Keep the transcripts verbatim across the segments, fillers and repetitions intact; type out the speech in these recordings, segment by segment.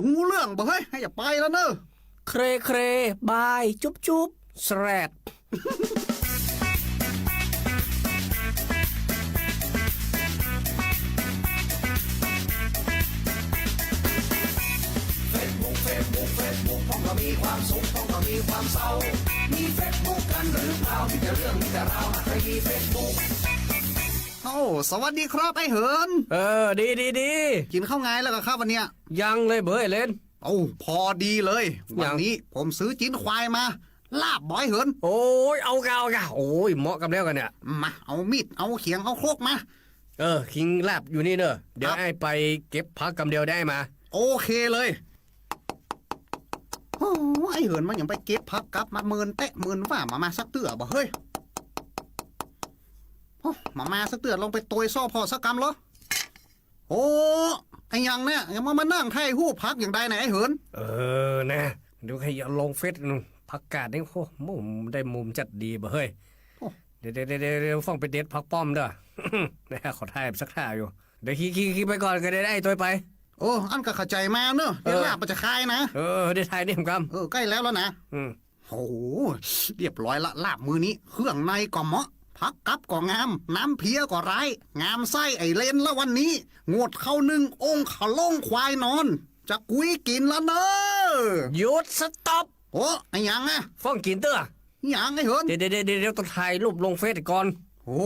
ฮู้เรื่องบ่เฮ้ย เฮาจะไปแล้วเน่อ เครเคร บาย จุ๊บจุ๊บ แสรด เฟซบุ๊ก เฟซบุ๊ก เฟซบุ๊ก ผมก็มีความสุข ผมก็มีความเศร้า มีเฟซบุ๊กกันหรือเปล่า มีแต่เรื่อง มีแต่ราว หากใครมีเฟซบุ๊ก โอ้ สวัสดีครับไอ้เหิน เออ ดี ดี ดี กิ๋นข้าวงายแล้วก่อครับวันเนี้ย ยังเลยเบ้ยเลน โอ้ พอดีเลย ยัง วันนี้ผมซื้อจีนควายมา ลาบบ่ไอ้เหิน โอ้ย เอาก่า เอาก่า โอ้ย เหมาะกำแล้วกั๋นเนี่ย มา เอามีด เอาเขียง เอาครกมา เออ คิงลาบอยู่นี่เน่อ เดี๋ยว ครับ อ้ายไปเก็บผักกำเดียวได้มา โอเคเลย โอ้ ไอ้เหินมันยังไปเก็บผักกับมาเมินแตะเมินว่ามา มาสักเตื้อบ่เฮ้ย โอ้ มา มาสักเตื้อ ลองไปโตยซ้อพ่อสักกำเหรอ โอ้ ไอ้หยังเนี่ย ยังมา มานั่งถ่ายรูปผักอย่างใดเนี่ยไอ้เหิน เออ นะ เดี๋ยวใค่เอาลงเฟซนู่น ผักกาดนี่ โอ้ มุมได้มุมจัดดีบ่เฮ้ย โอ้ เดี๋ยว เดี๋ยว เดี๋ยว เดี๋ยวฟ้องไปเด็ดผักป้อมเด้อ นะ ขอถ่ายสักท่าอยู่ เดี๋ยวคิง คิง คิงไปก่อนก็ได้ ได้โตยไป โอ้ อันก็เข้าใจ๋มาเน่อ เดี๋ยว เออ ลาบมันจะคายนะ เออ ได้ถ่ายนี่กำ เออ ใก้แล้วแล้วนะ อืม โอ้โห เรียบร้อยละ ลาบมื้อนี้ เครื่องในก็เหมาะ ผักกับก็งาม น้ำเพี้ยก็ร้าย งามไส้ไอ้เลนละวันนี้ งดเข้านึ่ง องค์ขะล่งควายนอน จะกุยกิ๋นละเน่อ หยุด สต็อป โอ้ ไอ้หยังอะ ฟ้องกิ๋นเตื้อ หยังไอ้เหิน เดี๋ยว เดี๋ยว เดี๋ยว เดี๋ยวต้องถ่ายรูปลงเฟซก่อน โอ้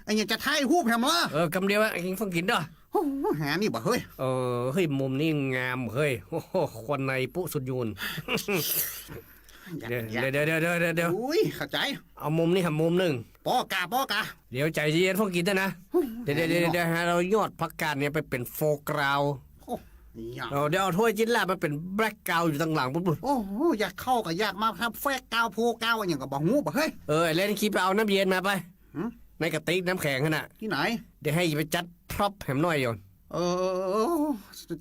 ไอ้หยังจะถ่ายรูปแหมวะ เออ กำเดียวอะ ไอ้ฟ้องกิ๋นเด้อ โอ้ หานี่บ่เฮ้ย เออ เฮ้ย มุมนี้งามเฮ้ย โอ้โห ควันในปุ๊สุดยูน อยาก เดี๋ยว อยาก เดี๋ยว เดี๋ยว เดี๋ยว เดี๋ยว เดี๋ยว อุ้ย เข้าใจ๋ เอามุมนี้หามุมนึ่ง ป้อกา ป้อกา เดี๋ยวใจ๋เย็นๆ ฟ้องกิ๋นเตื้อนะ เดี๋ยว เดี๋ยว เดี๋ยว เดี๋ยว หาเอายอดผักกาดเนี่ยไปเป๋นโฟร์กราวด์ โอ้ ยาก เออ เดี๋ยวเอาถ้วยจีนลาบมาเป๋นแบล็คกราวด์อยู่ตังหลังปุ๊บ โอ้โห อยากเข้าก็อยากมาครับ แฟกกราวด์ โฟร์กราวด์ อะหยังก็บ่ฮู้บ่เฮ้ย เออ ไอ้เลน คิงไปเอาน้ำเย็นมาไป หืม ในกระติกน้ำแข็งหั้นน่ะ ตี้ไหน เดี๋ยวให้ไปจัดพร็อพแหมหน่อยอยู่ เออ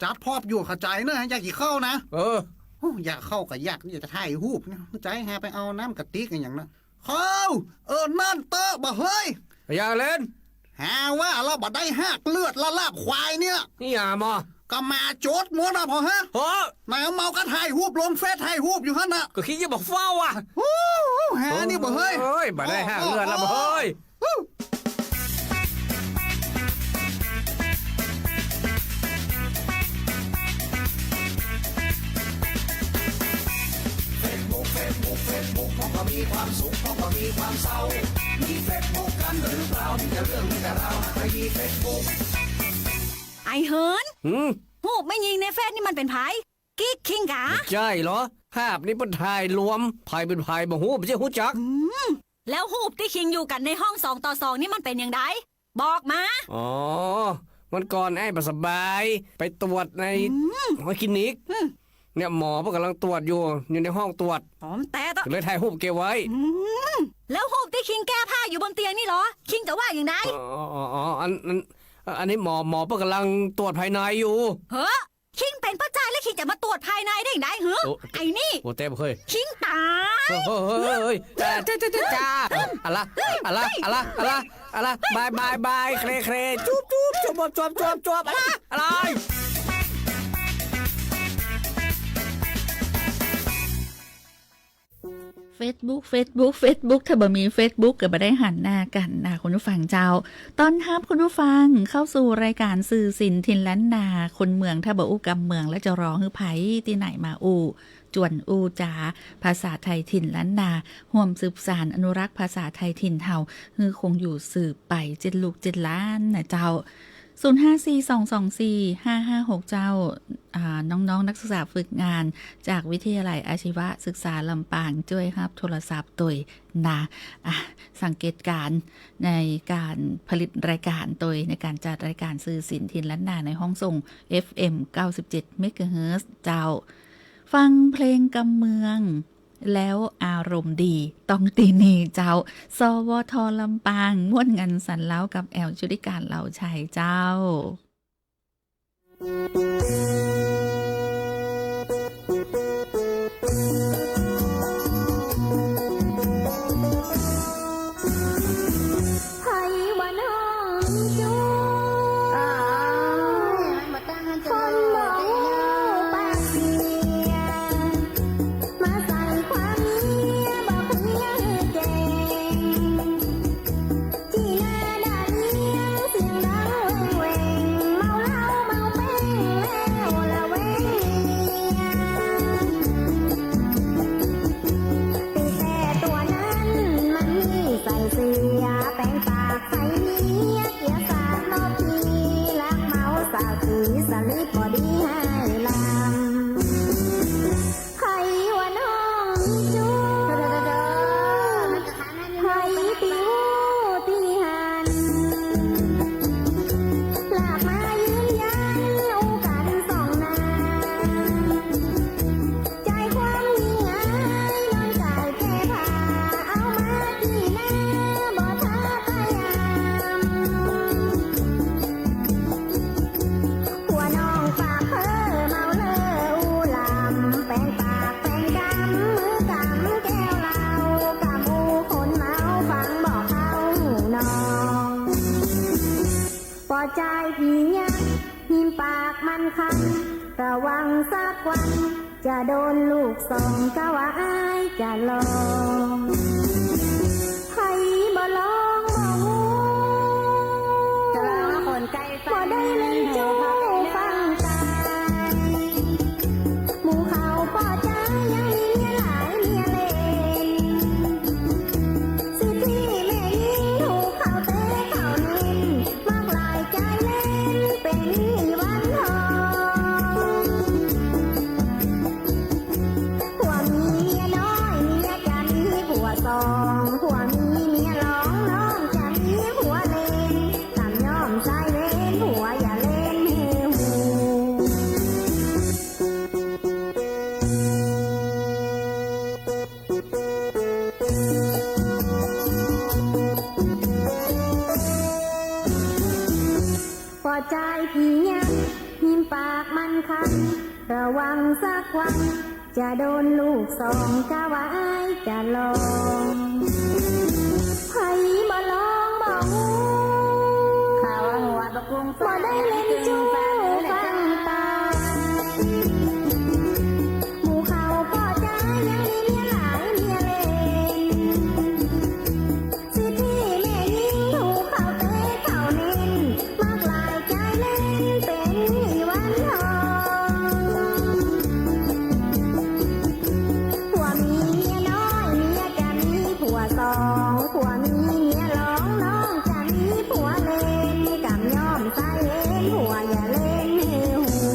จัดพร็อพอยู่ เข้าใจ๋เน่อ อยากกิ๋นข้าวนะ เออ โอ้ อยากเข้าก็อยาก อยากจะถ่ายรูปเนี่ย ใจ๋หาไปเอาน้ำกระติกอะหยังนะ เข้า เออ นั่นเต๊อะบ่เฮ้ย อย่าเลน หาว่าเฮาบ่ได้ฮากเลือดละลาบควายเนี่ย นี่อย่ามา ก็มาโจ๊ดหมดอะพ่อฮะ เฮ้อ ไหนเมาก็ถ่ายรูปลงเฟซ ถ่ายรูปอยู่หั้นน่ะ ก็คิดจะบอกเฝ้าอ่ะ โอ้โห หานี่บ่เฮ้ย เฮ้ย บ่ได้ฮากเลือดละบ่เฮ้ย เฟซบุ๊ก เฟซบุ๊ก เฟซบุ๊ก ผมก็มีความสุข ผมก็มีความเศร้า มีเฟซบุ๊กกันหรือเปล่า มีแต่เรื่อง มีแต่ราว ใครมีเฟซบุ๊ก ไอ้เหิน หืม ฮูปแม่ญิงในเฟซนี่มันเป๋นใผ กิ๊กคิงกา บ่ใจ้เหรอ ภาพนี่เปิ้นถ่ายรวม ใผเป๋นใผบ่ฮู้ บ่ใจ้ฮู้จัก อืม แล้วฮูปตี้คิงอยู่กั๋นในห้องสองต่อสองนี่มันเป๋นอย่างใด บอกมา อ๋อ วันก่อนอ้ายบ่สบาย ไปตรวจใน อืม ห้องคลินิก อืม เนี่ยหมอเปิ้นก่ำลังตรวจอยู่ อยู่ในห้องตรวจ อ๋อ มันแต๊เต๊อะ เลยถ่ายฮูปเก็บไว้ อืม แล้วฮูปตี้คิงแก้ผ้าอยู่บนเตียงนี่เหรอ คิงจะว่าอย่างใด อ๋อ อ๋อ อ๋อ อัน อัน อันนี้หมอ หมอเปิ้นก่ำลังตรวจภายในอยู่ เฮ้อ คิงเป๋นป้อจายแล้วคิงจะมาตรวจภายในได้อย่างใดหือ โอ้ ไอ้นี่ โอ้ แต๊เฮ้ย คิงต๋าย เฮ้ย เฮ้ย เฮ้ย เฮ้ย จ้า จ้า จ้า จ้า อะละ อะละ อะละ อะละ อะละ บาย บาย บาย เคร เคร จุ๊บ จุ๊บ จุ๊บ จุ๊บ จุ๊บ จุ๊บ อะละ อะไร เฟซบุ๊ก เฟซบุ๊ก เฟซบุ๊ก ถ้าบ่มีเฟซบุ๊กก็บ่ได้หันหน้ากั๋นนะคุณผู้ฟังเจ้า ต้อนฮับคุณผู้ฟังเข้าสู่รายก๋านสื่อสินถิ่นล้านนา คนเมืองถ้าบ่อู้กำเมืองแล้วจะร้องหื้อใผตี้ไหนมาอู้ จวนอู้จ๋าภาษาไทยถิ่นล้านนา ฮ่วมสืบสานอนุรักษ์ภาษาไทยถิ่นเฮา หื้อคงอยู่สืบไปเจ็ดลูกเจ็ดหล้านนะเจ้า ศูนย์ห้าสี่สองสองสี่ห้าห้าหก เจ้า อ่า น้องๆ นักศึกษาฝึกงานจากวิทยาลัยอาชีวศึกษาลำปางจ้วยฮับโทรศัพท์ตวยนะ อ่ะ สังเกตก๋านณ์ในก๋านผลิตรายก๋านตวย ในก๋านจัดรายก๋านสื่อสินถิ่นล้านนาในห้องส่ง เอฟเอ็ม เก้าสิบเจ็ด เมกะเฮิรตซ์ เจ้า ฟังเพลงกำเมือง แล้วอารมณ์ดี ต้องตี้นี่เจ้า สวท ลำปาง ม่วนงันสันเล้ากับแอลชุติการ เหล่าชัยเจ้า ไผว่าน้องจู๋ อ้าย มันบ่ตั้งหั้นจะ คนบ่ฮู้ปากเสี คัน ระวังสักวัน จะโดนลูกสอง เขาว่าอ้ายจะลอง ใผบ่ลองบ่ฮู้ บ่ได้เล่นจู้ฟังตาย หมู่เขาปอใจ๊ยังมีเมียหลายเมียเล่น สิทธิแม่ญิงถูกเขาเตะเขาเน้น มักหลายใจ๊เล่นเป๋นอีวันทอง ผัวมีเมียน้อย เมียจะมีผัวสอง ผัวมีเมียรอง น้องจะมีผัวเล่น กำย่อมใส่เวร ผัวอย่าเล่นหื้อฮู้ ปอใจ๊ผียักษ์ หินปากมันคัน ระวังสักวัน จะโดนลูกสอง เขาว่าอ้ายจะลอง ใผบ่ลองบ่ฮู้ เขาว่าหัวบ่กุ้ง บ่ได้เล่นจู้ฟังตาย หมู่เขาปอใจ๊ยังมีเมียหลายเมียเล่น สิทธิแม่ญิงถูกเขาเตะเขาเน้น มักหลายใจ๊เล่นเป๋นอีวันทอง ผัวมีเมียน้อย เมียจะมีผัวสอง ผัวมีเมียรอง น้องจะมีผัวเล่น กำย่อมใส่เวร ผัวอย่าเล่นหื้อฮู้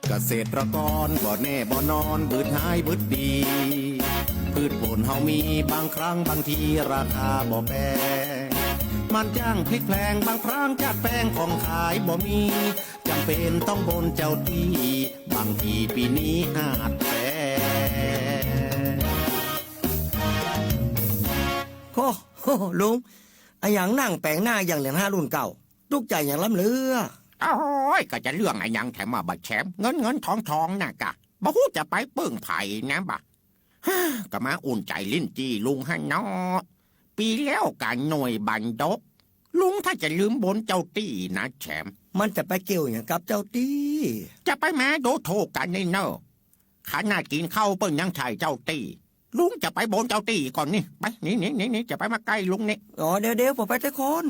เกษตรกรบ่แน่บ่นอน บืดหายบืดดี พืชผลเฮามีบางครั้งบางทีราคาบ่แปง มันจ้างพลิกแพลง บางครั้งจัดแปงของขายบ่มี จ๋ำเป๋นต้องบ่นเจ้าตี้ บางทีปี๋นี้อาจแปง โอ้โห ลุง อะหยังนั่งแป๋งหน้าอย่างเหรียญห้ารุ่นเก่า ตุ๊กใจ๋หยังล้ำเลือ โอ๊ย ก็จะเรื่องอะหยังแถมบ่าบ่าแชม เงินเงินทองทองน่ะกะ บ่ฮู้จะไปปึ้งใผนะบ่า ก็มาอุ่นใจ๋ลิ้นจี้ลุงหั้นเนาะ ปี๋แล้วกะหน่วยบันดก ลุงถ้าจะลืมบ่นเจ้าตี้นะแชม มันจะไปเกี่ยวหยังกับเจ้าตี้ จะไปมาดูถูกกั๋นนี่เน่อ ขนาดกิ๋นข้าวเปิ้นยังใส่เจ้าตี้ ลุงจะไปบ่นเจ้าตี้ก่อนนี่ ไป นี่ นี่ นี่ นี่ จะไปมาใก้ลุงนี่ อ๋อ เดี๋ยว เดี๋ยว ผมไปเต๊อะคน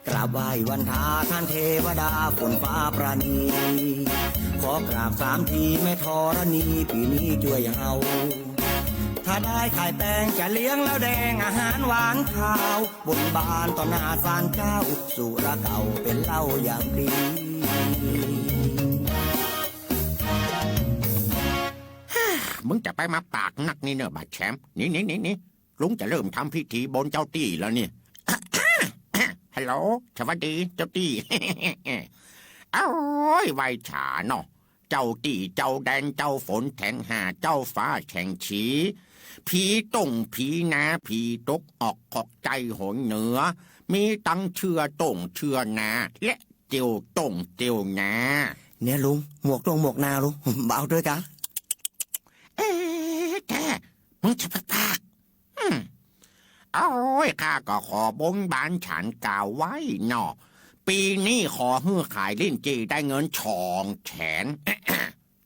กราบไหว้วันทาต้านเทวดาฝนฟ้าประณี ขอกราบสามทีแม่ธรณี ปี๋นี้จ้วยเฮา ถ้าได้ขายแปงจะเลี้ยงเหล้าแดงอาหารหวานคาว บนบานต่อหน้าศาลเจ้า สุราเก่าเป๋นเหล้าอย่างดี มึงจะไปมาปากนักนี่เน่อบ่าแชม นี่ นี่ นี่ นี่ ลุงจะเริ่มทำพิธีบ่นเจ้าตี้แล้วนี่ ฮัลโหล สวัสดีเจ้าตี้ โอ๊ย ไหว้สาเนาะ เจ้าตี้เจ้าแดนเจ้าฝนแถงห้า เจ้าฟ้าแถงสี่ ผีต้งผีนา ผีตกออกขอกใจ๋หนเหนือ มีตังเชื่อต้งเชื่อนา และเตียวต้งเตียวนา เนี่ยลุง หมวกต้งหมวกนาลุง บ่เอาตวยกา เอ๊ะ แท้ มึงจะไปปาก อืม โอ๊ย ข้าก็ขอบนบานศาลกล่าวไว้เนาะ ปี๋นี้ขอหื้อขายลิ้นจี้ได้เงินสองแสน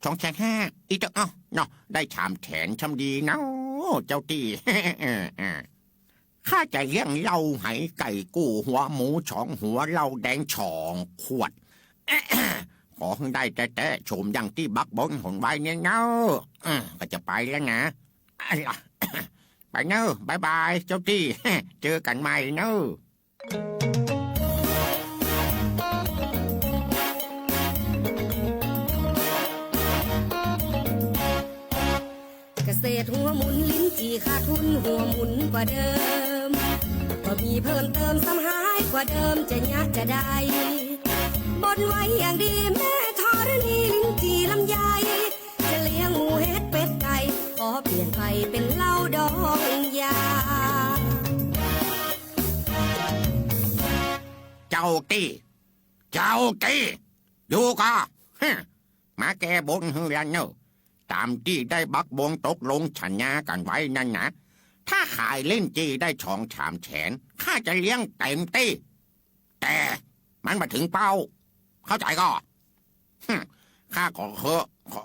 สองแสนห้า อีเต๊อะ เอ้า เนาะ ได้สามแสน ช่ำดีเนาะ เจ้าตี้ ข้าจะเลี้ยงเหล้าไหไก่กู้หัวหมูสองหัว เหล้าแดงสองขวด ขอหื้อได้แต๊ๆ สมอย่างตี้บักบ่นหนไว้เนี่ยเนาะ เออ ก็จะไปแล้วนะ อะล่ะ ไปเน่อ บ๊ายบาย เจ้าตี้ เจอกั๋นใหม่เน่อ เกษตรหัวหมุน ลิ้นจี่ขาดทุนหัวหมุนกว่าเดิม บ่มีเพิ่มเติมซ้ำหายกว่าเดิม จะเยียะจะใด บ่นไว้อย่างดีแม่ธรณี ลิ้นจี่ลำไย จะเลี้ยงหมูเห็ดเป็ดไก่ ขอเปลี่ยนไปเป๋นเหล้าดอง เจ้าตี้ เจ้าตี้ อยู่ก่อ ฮะ มาแก้บนหื้อลาเน่อ ต๋ามตี้ได้ปักบงตกลงสัญญากั๋นไว้นั้นนะ ถ้าขายลิ้นจี่ได้สองสามแสน ข้าจะเลี้ยงเต็มตี้ แต่มันบ่เถิงเป้า เข้าใจ๋ก่อ ฮึ่ม ข้าก็เฮอะ ขอ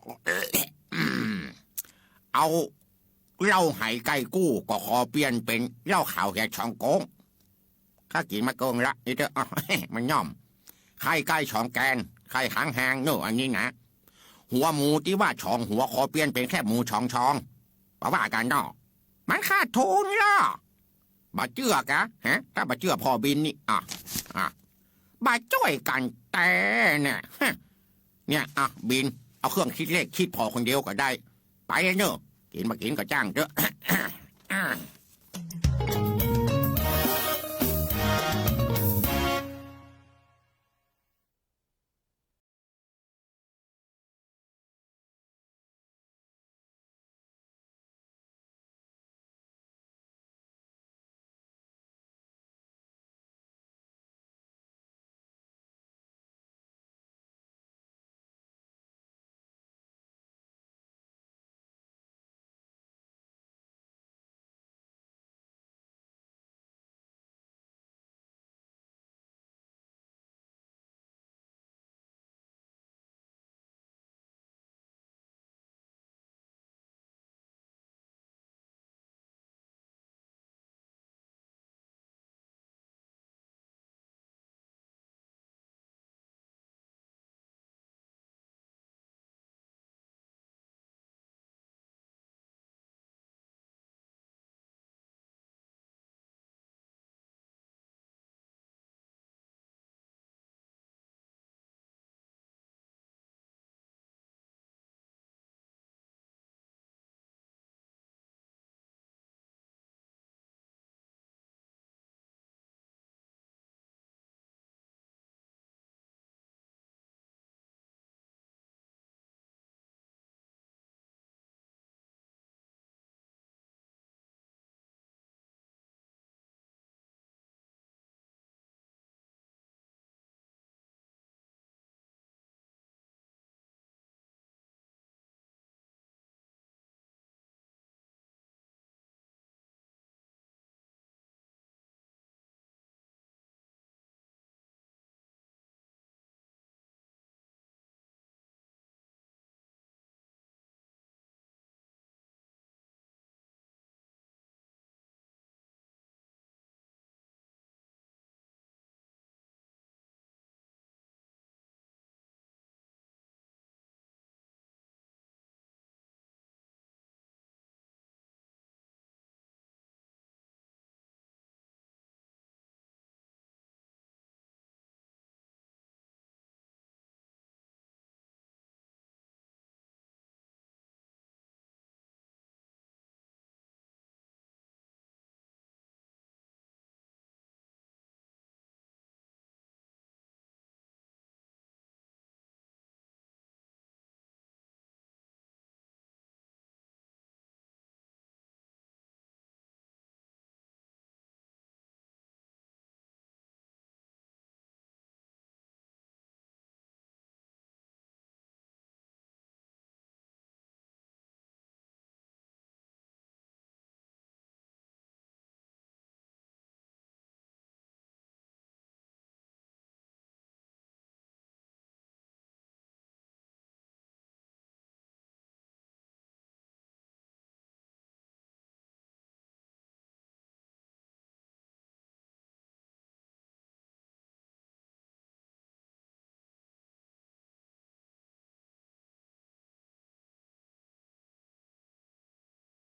เอาเหล้าไหไก่กู้ ก็ขอเปลี่ยนเป๋นเหล้าขาวเหียสองก๊ง ข้ากิ๋นมาเกิ่งละ นี่เต๊อะ อ้าว มันย่อม ไข่ไก่สองแกน ไข่หางแหงเน่อ อันนี้นะ หัวหมูตี้ว่าสองหัว ขอเปลี่ยนเป๋นแค่หมูสองซอง บ่ว่ากั๋นเนาะ มันขาดทุนละ บ่เจื้อก่ะ ฮะ ถ้าบ่เจื้อพ่อบินนี่ อ่ะ อ่ะ บ่จ้วยกั๋นแต๊เนี่ย ฮะ เนี่ย อ่ะ บิน เอาเครื่องคิดเลขคิดผ่อคนเดียวก็ได้ ไปเลยเน่อ กิ๋นบ่กิ๋นก็จ้างเต๊อะ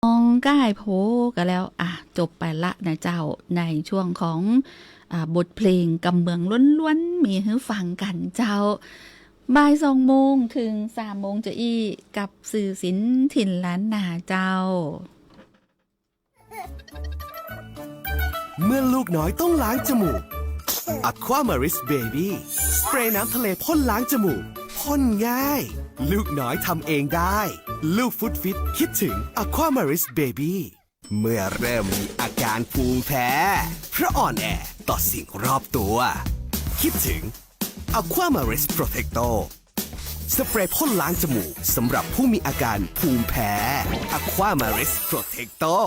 น้องก้ายโผก็แล้ว อ่ะ จบไปละนะเจ้า ในช่วงของ อ่า บทเพลงกำเมืองล้วนๆ มีหื้อฟังกั๋นเจ้า บ่ายสองโมงเถิงสามโมงจะอี้ กับสื่อศิลป์ถิ่นล้านนาเจ้า เมื่อลูกน้อยต้องล้างจมูก Aquamaris Baby สเปรย์น้ำทะเลพ่นล้างจมูก พ่นง่าย ลูกน้อยทำเองได้ ลูกฟุดฟิตคิดถึง Aquamaris Baby เมื่อเริ่มมีอาการภูมิแพ้ เพราะอ่อนแอต่อสิ่งรอบตัว แค คิดถึง Aqua Maris Protector สเปรย์พ่นล้างจมูกสำหรับผู้มีอาการภูมิแพ้ Aqua Maris Protector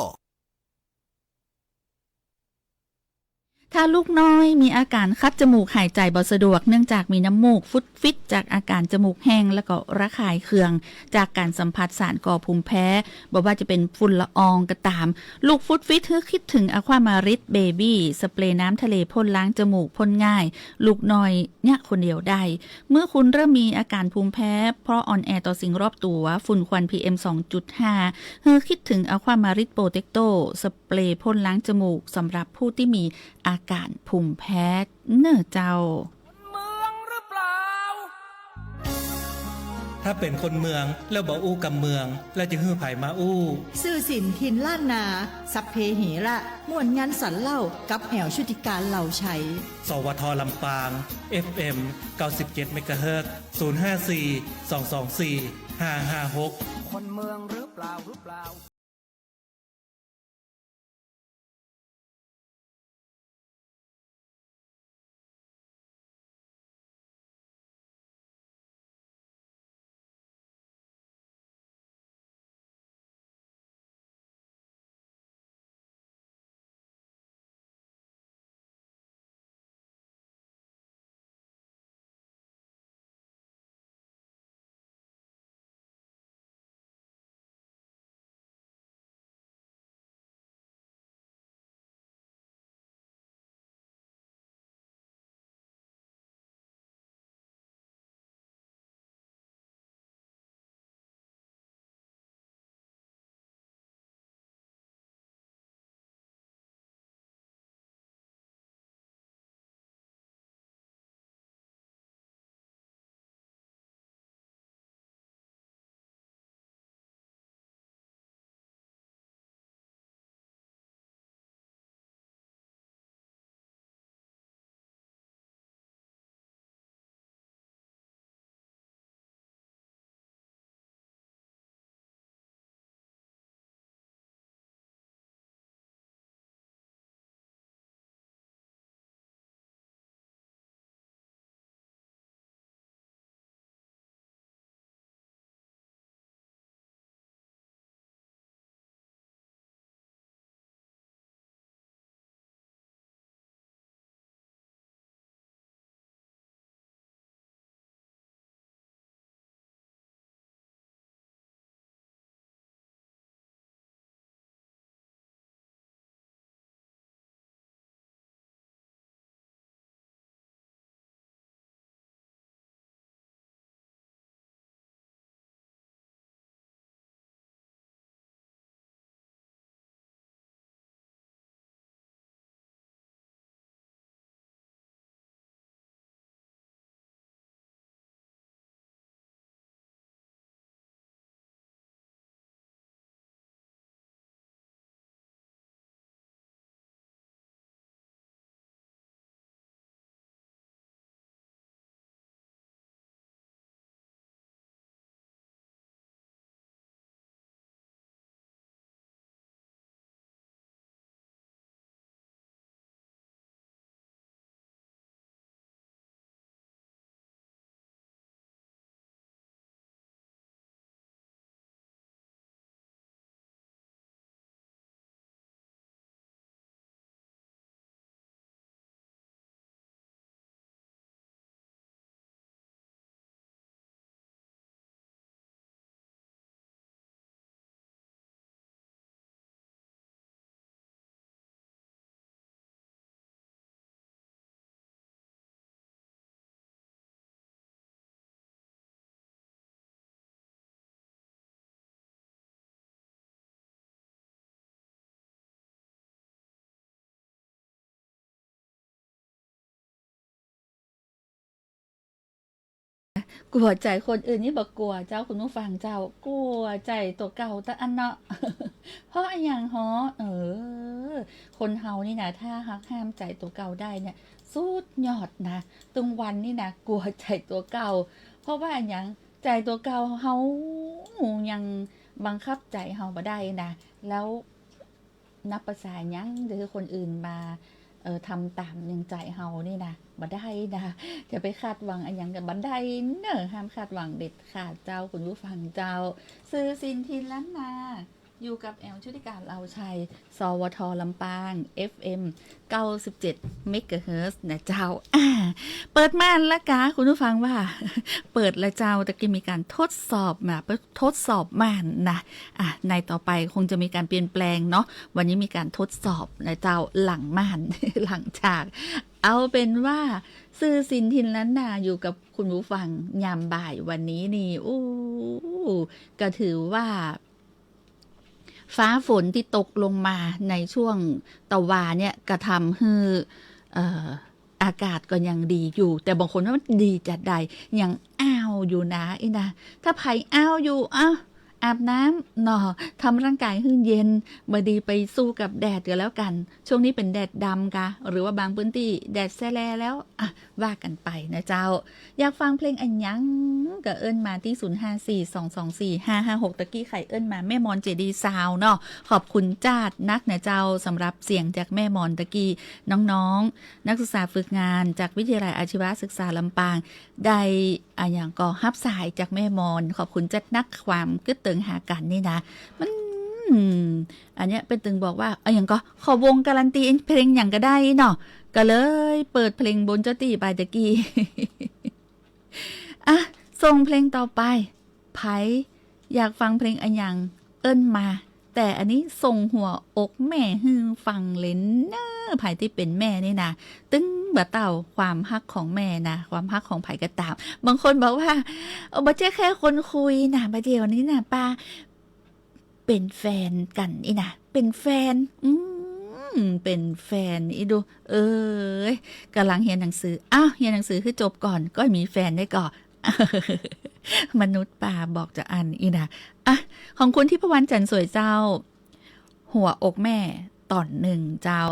ถ้าลูกน้อยมีอาก๋านคัดจมูก หายใจ๋บ่สะดวก เนื่องจากมีน้ำมูก ฟุดฟิดจากอาก๋านจมูกแห้ง แล้วก็ระคายเคือง จากก๋านสัมผัสสารก่อภูมิแพ้ บ่ว่าจะเป๋นฝุ่นละอองก็ต๋าม ลูกฟุดฟิด หื้อคิดเถิง Aqua Maris Baby สเปรย์น้ำทะเลพ่นล้างจมูก พ่นง่าย ลูกน้อยเยียะคนเดียวได้ เมื่อคุณเริ่มมีอาก๋านภูมิแพ้ เพราะอ่อนแอต่อสิ่งรอบตั๋ว ฝุ่นควัน PM สองจุดห้า หื้อคิดเถิง Aqua Maris Protector สเปรย์พ่นล้างจมูก สำหรับผู้ตี้มีอาก๋านภูมิแพ้ เน่อเจ้า ถ้าเป๋นคนเมืองแล้วบ่อู้กำเมือง แล้วจะหื้อใผมาอู้ ซื่อสินถิ่นล้านนา สัพเพเหระ ม่วนงันสันเล่า กับแอ๋วชุติการ เหล่าไชย สวท ลำปาง FM เก้าสิบเจ็ด เมกะเฮิรตซ์ ศูนย์ห้าสี่ สองสองสี่ ห้าห้าหก คนเมืองหรือเปล่า หรือเปล่า กั๋วใจ๋คนอื่นนี่บ่กั๋วเจ้า คุณผู้ฟังเจ้า กั๋วใจ๋ตั๋วเก่าเต้าอั้นเนาะ เพราะอะหยังฮอ เออ คนเฮานี่นะ ถ้าหักห้ามใจ๋ตั๋วเก่าได้เนี่ย สุดยอดนะ ตึงวันนี่นะ กั๋วใจ๋ตั๋วเก่า เพราะว่าอะหยัง ใจ๋ตั๋วเก่าเฮายังบังคับใจ๋เฮาบ่ได้นะ แล้ว นับประสาหยัง จะหื้อคนอื่นมา เออ ทำต๋ามอย่างใจ๋เฮานี่นะ บ่ได้นะ จะไปคาดหวังอะหยังก็บ่ได้เน่อ ห้ามคาดหวังเด็ดขาดเจ้า คุณผู้ฟังเจ้า สื่อสินถิ่นล้านนา อยู่กับแอล ชุติกา เหล่าชัย สวท ลำปาง เอฟเอ็ม เก้าสิบเจ็ด เมกะเฮิรตซ์ นะเจ้า อ่า เปิดม่านละกา คุณผู้ฟังว่า เปิดละเจ้า ตะกี้มีการทดสอบมา เปิด ทดสอบม่านนะ อ่ะ ในต่อไปคงจะมีการเปลี่ยนแปลงเนาะ วันนี้มีการทดสอบนะเจ้า หลังม่าน หลังฉาก เอาเป็นว่า สื่อสินถิ่นล้านนาอยู่กับคุณผู้ฟังยามบ่ายวันนี้นี่ อู้ ก็ถือว่า ฟ้าฝนตี้ตกลงมาในช่วงตะวาเนี่ย ก็ทำหื้อ เอ่อ อากาศก็ยังดีอยู่ แต่บางคนว่ามันดีจะใด ยังอ้าวอยู่นะ อี้นะ ถ้าใผอ้าวอยู่ อ้าว อาบน้ำเนาะ ทำร่างกายหื้อเย็น บ่ดีไปสู้กับแดดก็แล้วกั๋น ช่วงนี้เป๋นแดดดำกา หรือว่าบางพื้นตี้แดดแซแลแล้ว อ่ะ ว่ากั๋นไปนะเจ้า อยากฟังเพลงอะหยัง ก็เอิ้นมาตี้ ศูนย์ห้าสี่ สองสองสี่ ห้าห้าหก ตะกี้ใผเอิ้นมา แม่มอนเจดีซาวน์เนาะ ขอบคุณจ๊าดนักนะเจ้า สำหรับเสียงจากแม่มอนตะกี้ น้องๆ นักศึกษาฝึกงานจากวิทยาลัยอาชีวศึกษาลำปาง ได้อะหยังก็ฮับสายจากแม่มอน ขอบคุณจ๊าดนัก ความกึ๊ดเติงหากั๋นนี่นะ มัน อันเนี้ยเปิ้นตึงบอกว่า อะหยังก็ ขอวงการันตีเพลงหยังก็ได้เนาะ ก็เลยเปิดเพลงบนเจ้าตี้ไปตะกี้ อ่ะ ส่งเพลงต่อไป ใผอยากฟังเพลงอะหยัง เอิ้นมา แต่อันนี้ส่งหัวอกแม่หื้อฟังเลยเน่อ ใผตี้เป๋นแม่นี่นะ ตึงบ่เต้าความฮักของแม่นะ ความฮักของใผก็ต๋าม บางคนบอกว่า เออ บ่ใจ้แค่คนคุยนะ บ่าเดี่ยวนี้นะ ปา เป๋นแฟนกั๋นอี้นะ เป๋นแฟน อืม เป๋นแฟนอี้ดู เอ้ย ก่ำลังเฮียนหนังสือ อ้าว เฮียนหนังสือหื้อจบก่อน ก็มีแฟนได้ก่อ มนุษย์ป้าบอกจะอั้นอี้นะ อ่ะ ของคุณทิพวรรณ จันทร์สวยเจ้า หัวอกแม่ ต๋อนหนึ่งเจ้า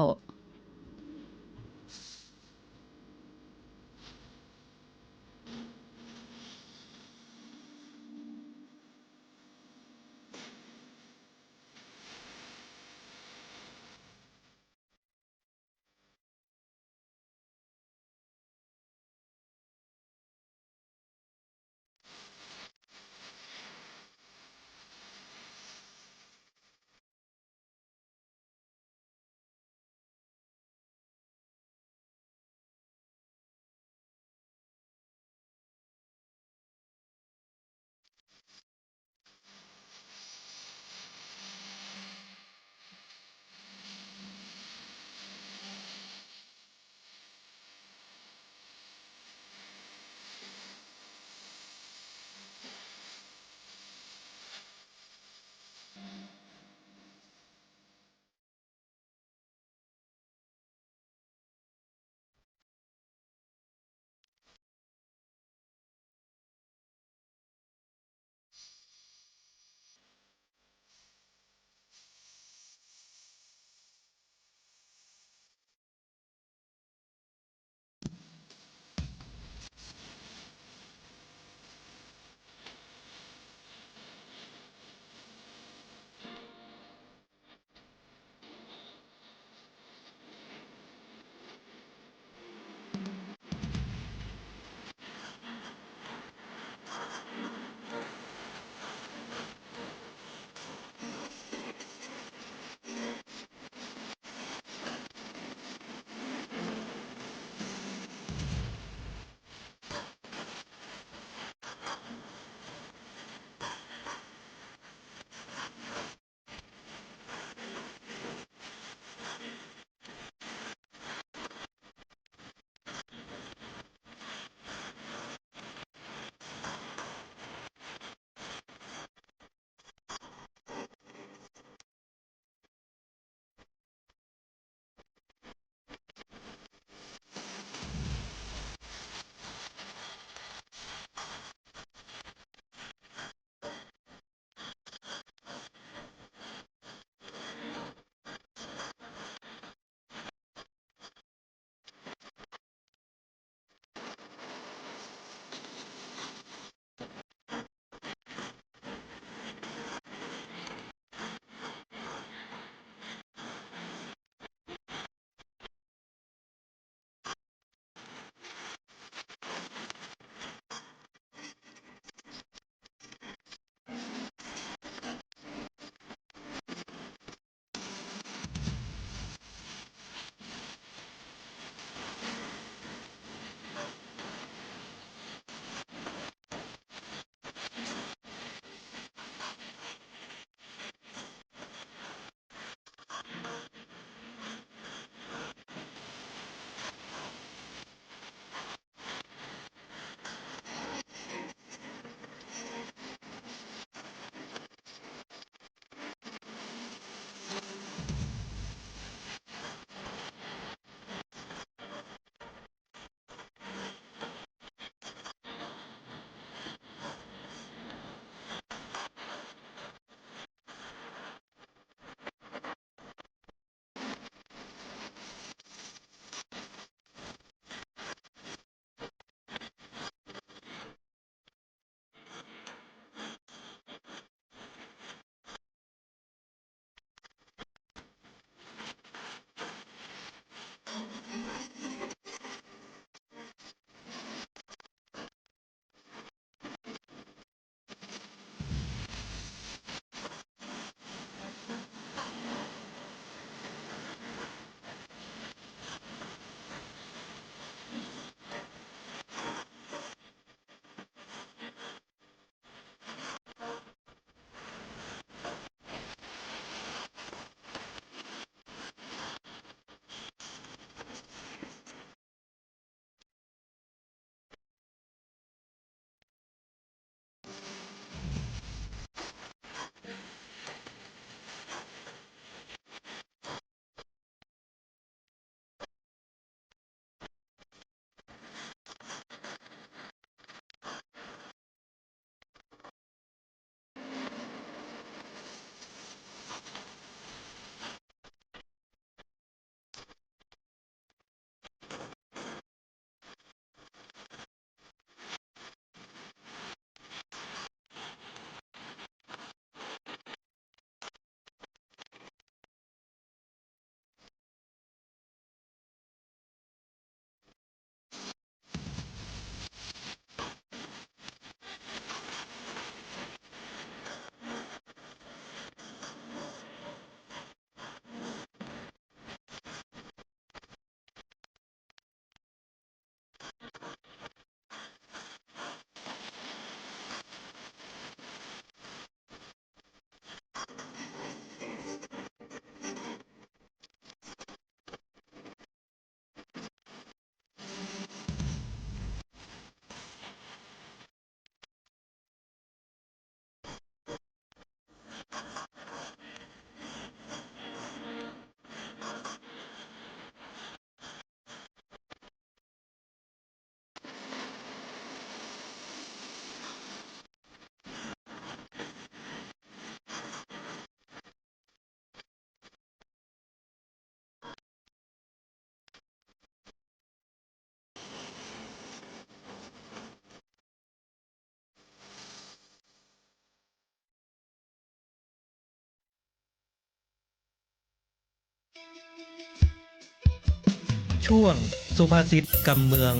ช่วงสุภาษิตกำเมือง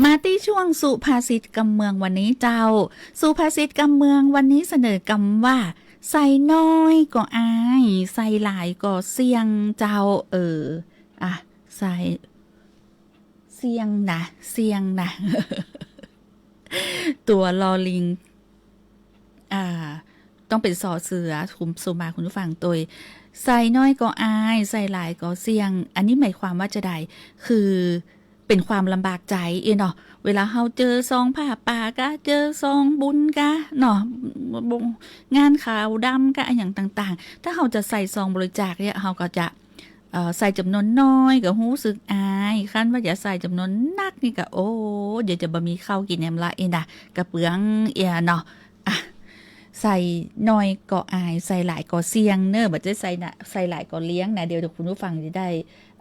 มาตี้ช่วงสุภาษิตกำเมืองวันนี้เจ้า สุภาษิตกำเมืองวันนี้เสนอกำว่า ใส่น้อยก็อาย ใส่หลายก็เสี่ยงเจ้า เออ อ่ะ ใส่ เสี่ยงนะ เสี่ยงนะ ตั๋วลอลิง อ่า ต้องเป๋น สอ เสือ คุณสุมา คุณผู้ฟัง ตวย ใส่น้อยก็อาย ใส่หลายก็เสี่ยง อันนี้หมายความว่าจาใด คือเป๋นความลำบากใจ๋เนาะ เวลาเฮาเจอซองผ้าป่าก๊ะ เจอซองบุญก๊ะเนาะ งานขาวดำก๊ะ อะหยังต่างๆ ถ้าเฮาจะใส่ซองบริจาคเนี่ย เฮาก็จะ เอ่อ ใส่จ๋ำนวนน้อยก็ฮู้สึกอาย คันว่าจะใส่จ๋ำนวนนักนี่ก็ โอ้ เดี๋ยวจะบ่มีข้าวกิ๋นแหมละอี้นะ กระเปื้องเอี้ยเนาะ อ่ะ ใส่น้อยก็อาย ใส่หลายก็เสี่ยงเน่อ บ่ใจ้ใส่นะ ใส่หลายก็เลี่ยงนะ เดี๋ยวคุณผู้ฟังจะได้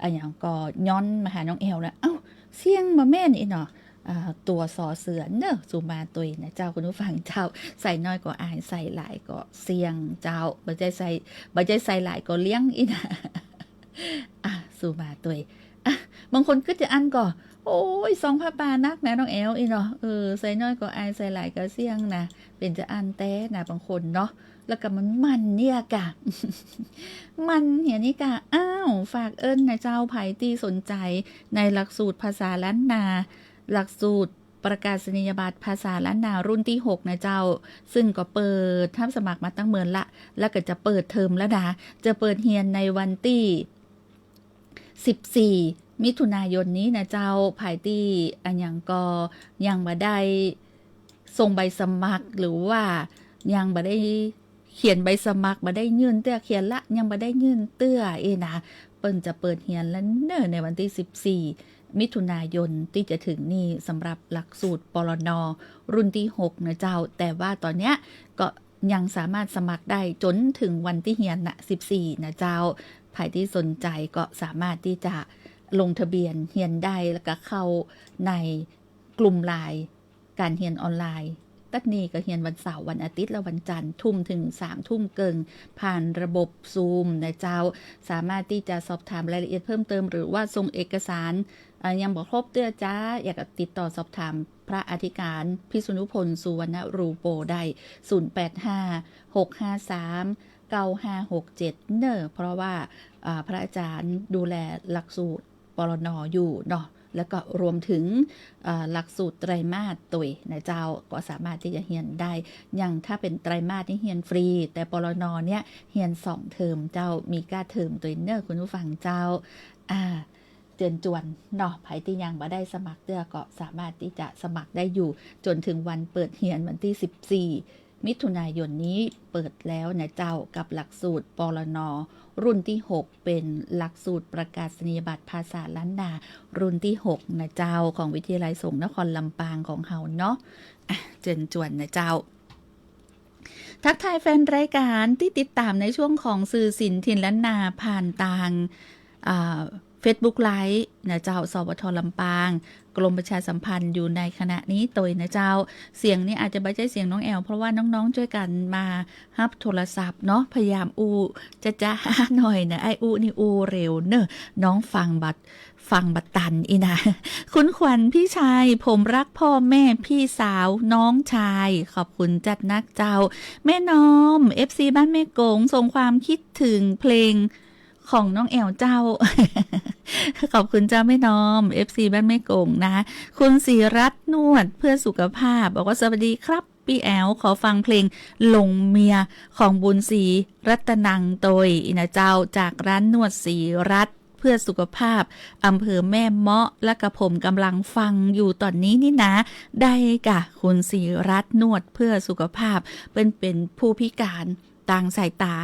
อะหยังก็ย้อนมาหาน้องแอวนะ เอ้า เสี่ยงบ่แม่นอี้เนาะ อ่า ตั๋ว สอ เสือเน่อ สุมาตวยนะเจ้า คุณผู้ฟังเจ้า ใส่น้อยก็อาย ใส่หลายก็เสี่ยงเจ้า บ่ใจ้ใส่ บ่ใจ้ใส่หลายก็เลี่ยงอี้นะ อ่ะ สุมาตวย อ่ะ บางคนกึ๊ดจะอั้นก่อ โอ้ย ซองผ้าป่านักนะน้องแอวอี้เนาะ เออ ใส่น้อยก็อาย ใส่หลายก็เสี่ยงนะ เป๋นจะอั้นแต๊นะ บางคนเนาะ แล้วก็มันหมั่นเนี่ยก่ะ หมั่นเหียนี่ก่ะ อ้าว ฝากเอิ้นนะเจ้า ใผตี้สนใจ๋ในหลักสูตรภาษาล้านนา หลักสูตรประกาศนียบัตรภาษาล้านนารุ่นตี้หกนะเจ้า ซึ่งก็เปิดฮับสมัครมาตั้งเมินละ แล้วก็จะเปิดเทอมแล้วนะ จะเปิดเฮียนในวันตี้ สิบสี่ มิถุนายนนี้นะเจ้า ใผตี้อะหยังก็ยังบ่ได้ส่งใบสมัคร หรือว่ายังบ่ได้เขียนใบสมัคร บ่ได้ยื่นเตื้อ เขียนละ ยังบ่ได้ยื่นเตื้อเอ้ยนะ เปิ้นจะเปิดเฮียนแล้วเน่อ ในวันตี้ สิบสี่ มิถุนายนตี้จะถึงนี่ สำหรับหลักสูตร ปลน. รุ่นตี้หกนะเจ้า แต่ว่าต๋อนเนี้ยก็ยังสามารถสมัครได้จ๋นถึงวันตี้เฮียนน่ะ สิบสี่ นะเจ้า ใผตี้สนใจ๋ก็สามารถตี้จะลงทะเบียนเฮียนได้ แล้วก็เข้าในกลุ่มไลน์ก๋านเฮียนออนไลน์ ตั๊ดนี่ก็เฮียนวันเสาร์ วันอาทิตย์ และวันจันทร์ ทุ่มเถิงสามทุ่มเกิ่ง ผ่านระบบซูมนะเจ้า สามารถตี้จะสอบถามรายละเอียดเพิ่มเติม หรือว่าส่งเอกสาร อ่า ยังบ่ครบเตื้อจ๊ะ อยากจะติดต่อสอบถามพระอธิการพิษณุพล สุวรรณรูโป ได้ ศูนย์แปดห้า หกห้าสาม เก้าห้าหกเจ็ด เน่อ เพราะว่า อ่า พระอาจารย์ดูแลหลักสูตร ปลน. อยู่เนาะ แล้วก็รวมถึง เอ่อ หลักสูตรไตรมาสตวยนะเจ้า ก็สามารถตี้จะเฮียนได้ อย่างถ้าเป๋นไตรมาสนี่เฮียนฟรี แต่ ปลน. เนี่ยเฮียนสองเทอมเจ้า มีก้าเทอมตวยเน่อ คุณผู้ฟังเจ้า อ่า เจิญจวนเนาะ ใผตี้ยังบ่ได้สมัครเตื้อก็สามารถตี้จะสมัครได้อยู่ จ๋นถึงวันเปิดเฮียนวันตี้ สิบสี่ มิถุนายนนี้เปิดแล้วนะเจ้า กับหลักสูตร ปลน. รุ่นตี้หก เป๋นหลักสูตรประกาศนียบัตรภาษาล้านนา รุ่นตี้หก นะเจ้า ของวิทยาลัยสงฆ์นครลำปางของเฮาเนาะ อ่ะ เจิญจวนนะเจ้า ทักทายแฟนรายก๋านตี้ติดต๋ามในช่วงของสื่อสินถิ่นล้านนาผ่านตาง อ่า เฟซบุ๊กไลฟ์นะเจ้า สวท ลำปาง กรมประชาสัมพันธ์อยู่ในขณะนี้ตวยนะเจ้า เสียงนี่อาจจะบ่ใจ้เสียงน้องแอว เพราะว่าน้องๆ จ้วยกั๋นมาฮับโทรศัพท์เนาะ พยายามอู้จ๊ะๆ หน่อยนะ ไอ้อู้นี่อู้เร็วเน่อ น้องฟังบ่ ฟังบ่ตันอี้นะ คุณขวัญพี่ชัย ผมรักพ่อแม่พี่สาวน้องชาย ขอบคุณจัดนักเจ้า แม่นอม เอฟซี บ้านแม่กง ส่งความคิดถึงเพลง ของน้องแอวเจ้า ขอบคุณเจ้าแม่นอม เอฟซี บ้านแม่กงนะ คุณศรีรัตน์นวดเพื่อสุขภาพ บอกว่า สวัสดีครับปี้แอว ขอฟังเพลงหลงเมียของบุญศรีรัตนังตวยนะเจ้า จากร้านนวดศรีรัตน์เพื่อสุขภาพ อำเภอแม่เมาะ และกะผมกำลังฟังอยู่ต๋อนนี้นี่นะ ได้ก่ะ คุณศรีรัตน์นวดเพื่อสุขภาพ เปิ้นเป๋นผู้พิก๋าน ตางสายต๋า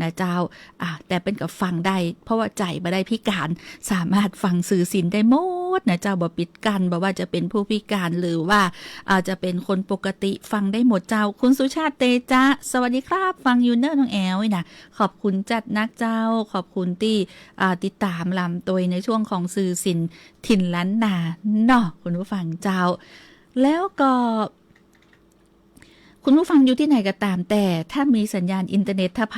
นะเจ้า อ่ะ แต่เปิ้นก็ฟังได้ เพราะว่าใจ๋บ่ได้พิก๋าน สามารถฟังสื่อสินได้หมดนะเจ้า บ่ปิดกั้น บ่ว่าจะเป๋นผู้พิก๋าน หรือว่า อ่า จะเป๋นคนปกติ ฟังได้หมดเจ้า คุณสุชาติเตจะ สวัสดีครับ ฟังอยู่เน่อน้องแอวนี่นะ ขอบคุณจัดนักเจ้า ขอบคุณตี้ อ่า ติดต๋ามลำตวยในช่วงของสื่อสินถิ่นล้านนาเนาะ คุณผู้ฟังเจ้า แล้วก็ คุณผู้ฟังอยู่ตี้ไหนก็ต๋ามแต่ ถ้ามีสัญญาณอินเทอร์เน็ต ถ้าใผ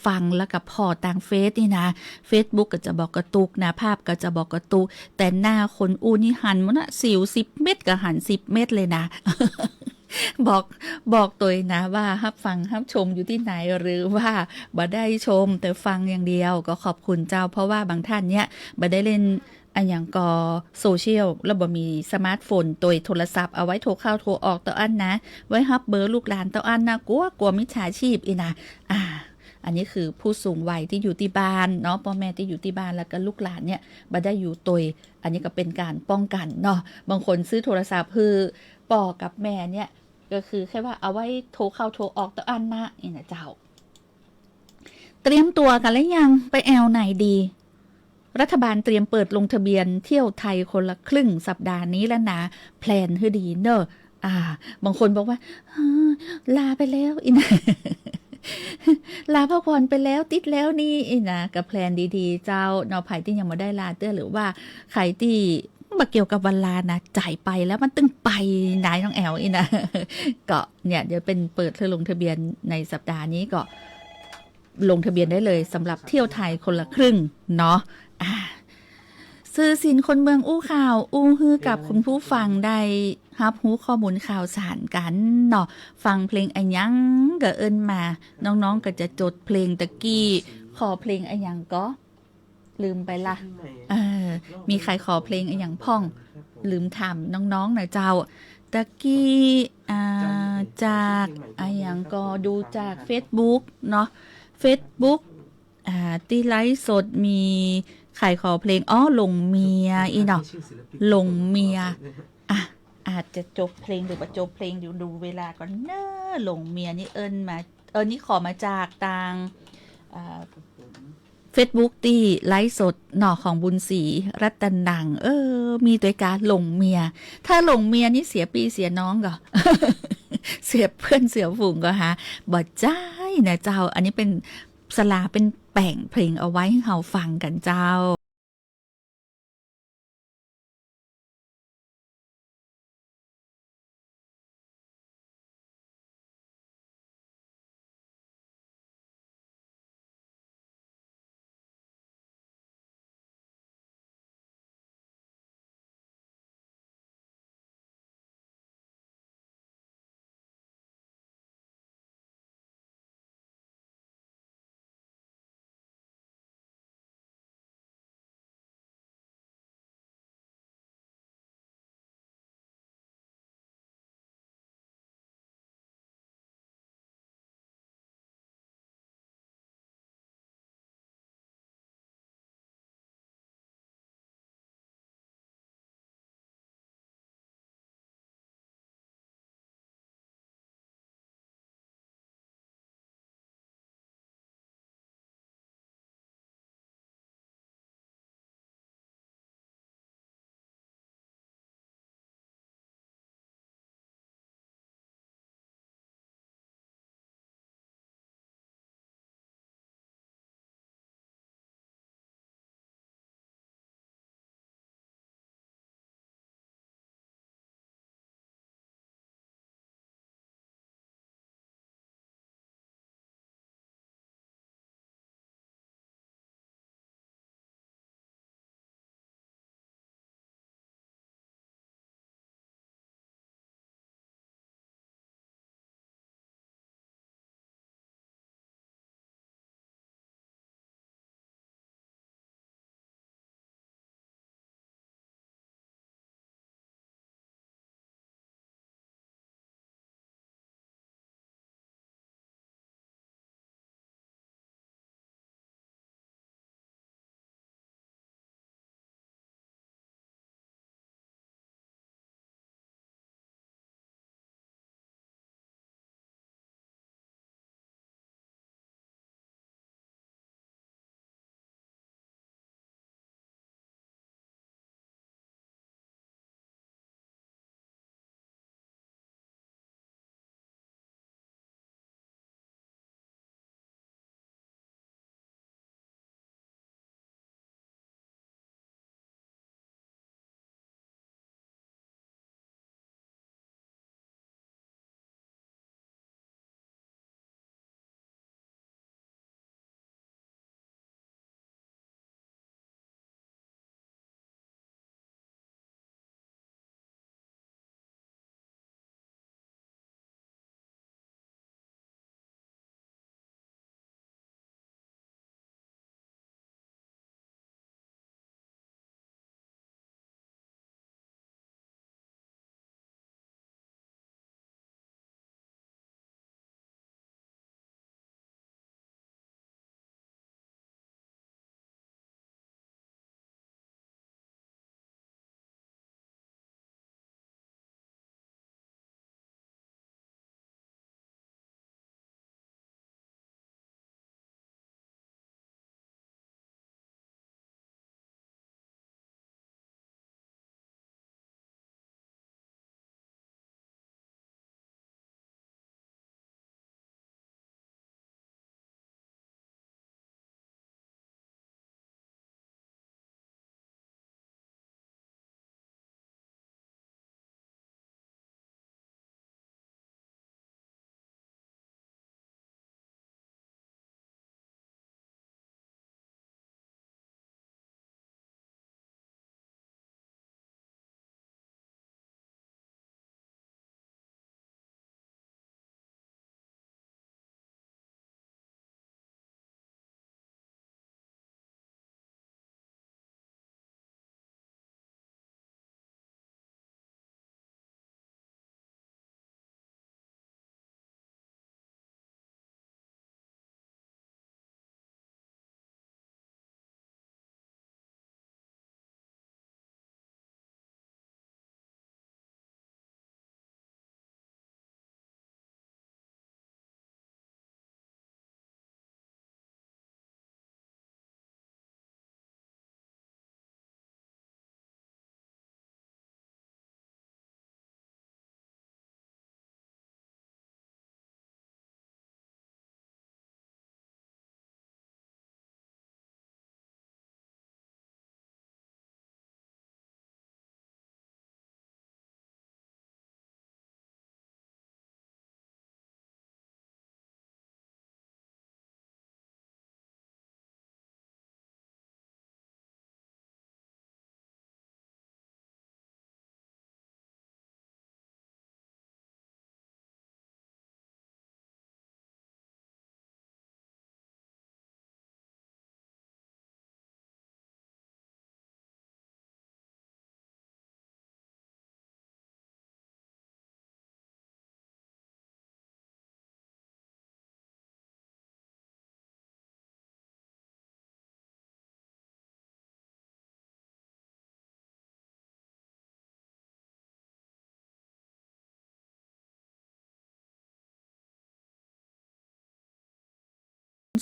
ฟังแล้วก็ผ่อตางเฟซนี่นะ เฟซบุ๊กก็จะบ่กระตุกนะ ภาพก็จะบ่กระตุก แต่หน้าคนอู้นี่หันหมดนะ สิวสิบเม็ดก็หันสิบเม็ดเลยนะ บอก บอกตวยนะว่าฮับฟังฮับชมอยู่ตี้ไหน หรือว่าบ่ได้ชมแต่ฟังอย่างเดียว ก็ขอบคุณเจ้า เพราะว่าบางท่านเนี่ยบ่ได้เล่นอะหยังก่อโซเชียล แล้วบ่มีสมาร์ทโฟนตวยโทรศัพท์ เอาไว้โทรเข้าโทรออกเต้าอั้นนะ ไว้ฮับเบอร์ลูกหลานเต้าอั้นนะ กั๋ว กั๋วมิจฉาชีพอี้นะ อ่า อันนี้คือผู้สูงวัยตี้อยู่ตี้บ้านเนาะ ป้อแม่ตี้อยู่ตี้บ้าน แล้วก็ลูกหลานเนี่ยบ่ได้อยู่ตวย อันนี้ก็เป๋นก๋านป้องกั๋นเนาะ บางคนซื้อโทรศัพท์หื้อป้อกับแม่เนี่ย ก็คือแค่ว่าเอาไว้โทรเข้าโทรออกเต้าอั้นนะ อี้นะเจ้า เตรียมตั๋วกั๋นแล้วยัง ไปแอ่วไหนดี รัฐบาลเตรียมเปิดลงทะเบียนเที่ยวไทยคนละครึ่งสัปดาห์นี้แล้วนะ แพลนหื้อดีเน่อ อ่า บางคนบอกว่า เออ ลาไปแล้วอี้นะ ลาพักผ่อนไปแล้ว ติดแล้วนี่อี้นะ ก็แพลนดีๆ เจ้าเนาะ ใผตี้ยังบ่ได้ลาเตื้อ หรือว่าใผตี้บ่เกี่ยวกับวันลานะ จ่ายไปแล้วมันตึงไป นายน้องแอ๋วอี้นะ ก็เนี่ย เดี๋ยวเป๋นเปิดหื้อลงทะเบียนในสัปดาห์นี้ ก็ลงทะเบียนได้เลยสำหรับเที่ยวไทยคนละครึ่งเนาะ อ่า สื่อสิ่งคนเมืองอู้ข่าว อู้หื้อกับคุณผู้ฟังได้ฮับฮู้ข้อมูลข่าวสารกั๋นเนาะ ฟังเพลงอะหยังก็เอิ้นมา น้องๆ ก็จะจดเพลง ตะกี้ขอเพลงอะหยังก่อ ลืมไปละ เออ มีใผขอเพลงอะหยังพ่อง ลืมถามน้องๆ นะเจ้า ตะกี้ อ่า จากอะหยังก่อ ดูจากเฟซบุ๊กเนาะ เฟซบุ๊ก อ่า ตี้ไลฟ์สดมีใผขอเพลง อ๋อ หลงเมียอี้เนาะ หลงเมีย อ่ะ อาจจะจบเพลงหรือบ่จบเพลง เดี๋ยวดูเวลาก่อนเน่อ หลงเมียนี่เอิ้นมา เออ นี่ขอมาจากตาง อ่า เฟซบุ๊กตี้ไลฟ์สดเนาะ ของบุญศรีรัตนัง เออ มีตวยกา หลงเมีย ถ้าหลงเมียนี่เสียปี้เสียน้องก่อ เสียเปื้อนเสียฝูงก่อฮะ บ่ใจ้นะเจ้า อันนี้เป๋น สลาเป๋นแป๋งเพลงเอาไว้หื้อเฮาฟังกั๋นเจ้า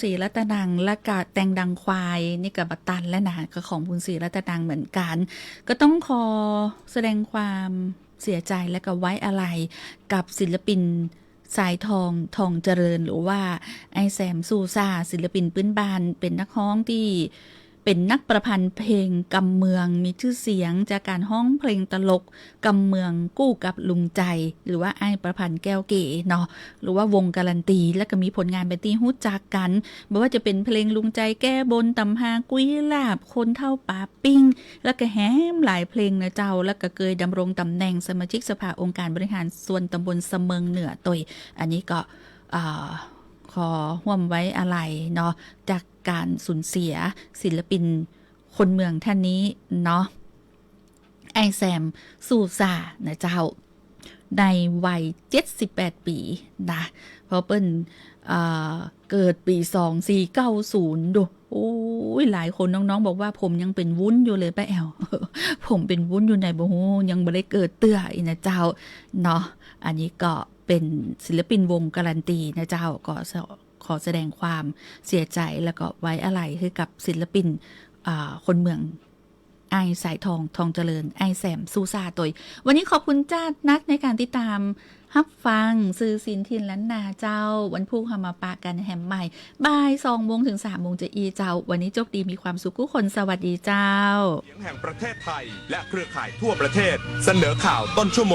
ศรีรัตนัง และกะแตงดังควาย นี่กะบ่ตันแล้วนะ ก็ของบุญศรีรัตนังเหมือนกัน ก็ต้องขอแสดงความเสียใจและกะไว้อาลัยกับศิลปินสายทอง ทองเจริญ หรือว่าอ้ายแซม ซูซา ศิลปินปื๊นบ้าน เป๋นนักฮ้องตี้เป๋นนักประพันธ์เพลงกำเมือง มีจื้อเสียงจากก๋านฮ้องเพลงตลก กำเมืองกู้กับลุงใจ๋ หรือว่าอ้ายประพันธ์แก้วเก๋เนาะ หรือว่าวงการันตี และกะมีผลงานเป๋นตี้ฮู้จักกั๋น บ่ว่าจะเป๋นเพลงลุงใจ๋แก้บน ต๋ำฮากุ้ยลาบ คนเฒ่าป๋าปิ้ง และกะแหมหลายเพลงนะเจ้า และกะเกยดำรงต๋ำแหน่งสมาชิกสภาองค์การบริหารส่วนต๋ำบลสะเมิงเหนือตวย อันนี้ก็ เอ่อ ขอฮ่วมไว้อาลัยเนาะ จากก๋านสูญเสียศิลปินคนเมืองท่านนี้เนาะ อ้ายแซม ซูซา นะเจ้า ในวัยเจ็ดสิบแปดปี๋นะ เพราะเปิ้น เอ่อ เกิดปี๋สองสี่เก้าศูนย์ ดู โอ๊ย หลายคนน้องๆ บอกว่าผมยังเป๋นวุ้นอยู่เลยป้าแอ๋ว ผมเป๋นวุ้นอยู่ไหนบ่ฮู้ ยังบ่ได้เกิดเตื้ออี้นะเจ้า เนาะ อันนี้ก็เป๋นศิลปินวงการันตีนะเจ้า ก็ขอแสดงความเสียใจ แล้วก็ไว้อาลัยหื้อกับศิลปิน อ่า คนเมือง อ้ายสายทอง ทองเจริญ อ้ายแซม ซูซาตวย วันนี้ขอบคุณจ้าดนักในก๋านติดต๋ามฮับฟัง ซื่อสินถิ่นล้านนาเจ้า วันพูกเฮามาปะกั๋นแหมใหม่ บ่ายสองโมงเถิงสามโมงจะอี้เจ้า วันนี้โจคดีมีความสุขกู้คน สวัสดีเจ้า เสียงแห่งประเทศไทย และเครือข่ายทั่วประเทศ เสนอข่าวต้นชั่วโมง